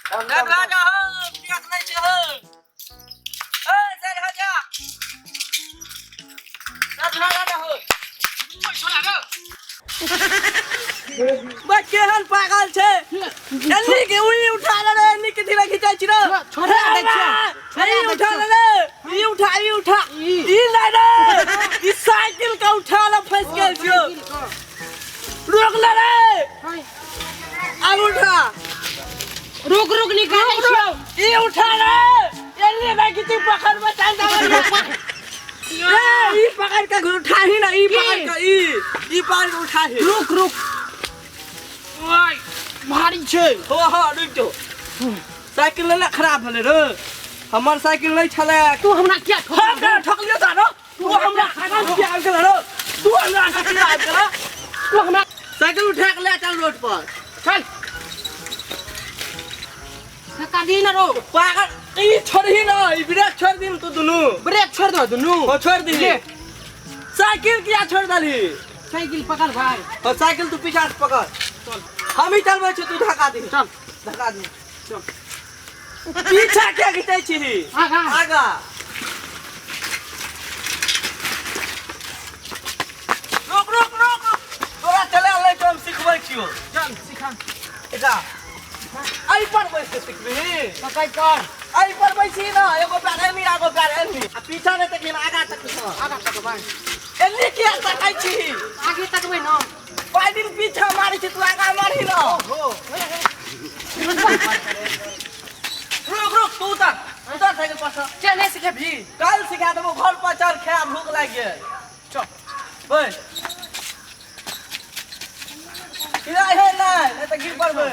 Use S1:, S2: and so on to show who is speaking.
S1: चल राजा हो, ब्रेक नहि छै हो। ए, चल राजा। चल राजा हो। बा केहन पागल छै एन्नी के उई उठा ले रे एन्नी के धीरे खिंचाइ छी रे
S2: छोड़ा दै छियै, छोड़ा
S1: ई
S2: दै
S1: उठा
S2: छियै।
S1: ले रे ई उठा ई उठा ई नहीं रे ई साइकिल के उठा ले फंस गेल छियो रोक ले रे अब उठा
S2: रुक रुक निकालै छियौ
S1: ई उठा रे एन्नी नहीं खिची पकड़ में चल जा ए ई पकड़ के उठा ही ना ई पकड़ के ई ई पकड़ के उठा ही
S2: रुक रुक ओय भारी छै
S1: हो हो रुक जो साइकिल ले खराब भेलै रे हमर साइकिल नहीं छलै
S2: तू हमरा किया
S1: हम
S2: ठोकलियौ
S1: ठकलियौ ता रो तू हमरा आगाँ किया आबि गेल रो तू हमरा आगाँ किया आबि गेल
S2: तू हमरा
S1: साइकिल उठा के ले चल रोड पर
S2: चल धक्का दी ना रो
S1: पागल ई छोड़ही ना ई ब्रेक छोड़ दिम तू दुनू
S2: ब्रेक छोड़ दो दुनू
S1: हो छोड़ दिही
S2: ले।
S1: साइकिल किया छोड़ दलही
S2: साइकिल पकड़ भाई
S1: हो साइकिल तू पीछा से पकड़
S2: चल
S1: हम ही चलबै छी तू धक्का दी
S2: चल
S1: धक्का दी
S2: चल
S1: पीछा किया घिचै छी
S2: आगा
S1: आगा रुक रुक रुक रुक तोरा चले आलै तो हम सिखबै छियो
S2: चल सिखा
S1: एकरा एहि पर बैस के सिखबही
S2: पकड़ कर
S1: एहि पर बैसी ना एगो पैर एनी एगो पैर एनी आ पीछा नहि तकही आगा तकही
S2: आगा तकबै
S1: एनी किया तकै छी
S2: आगे तकबै ना
S1: पैदिल पीछा मारै छी तू आगा मारही ना
S2: हो
S1: रुक रुक तू उतर उतर साइकिल पर से
S2: चल नहीं सिखेबही
S1: काल्हि सिखा देबो घर पर चल खाय भूख लागि गेल
S2: चल
S1: बैठ गिरा हे नहि नहि तऽ गिर पड़बै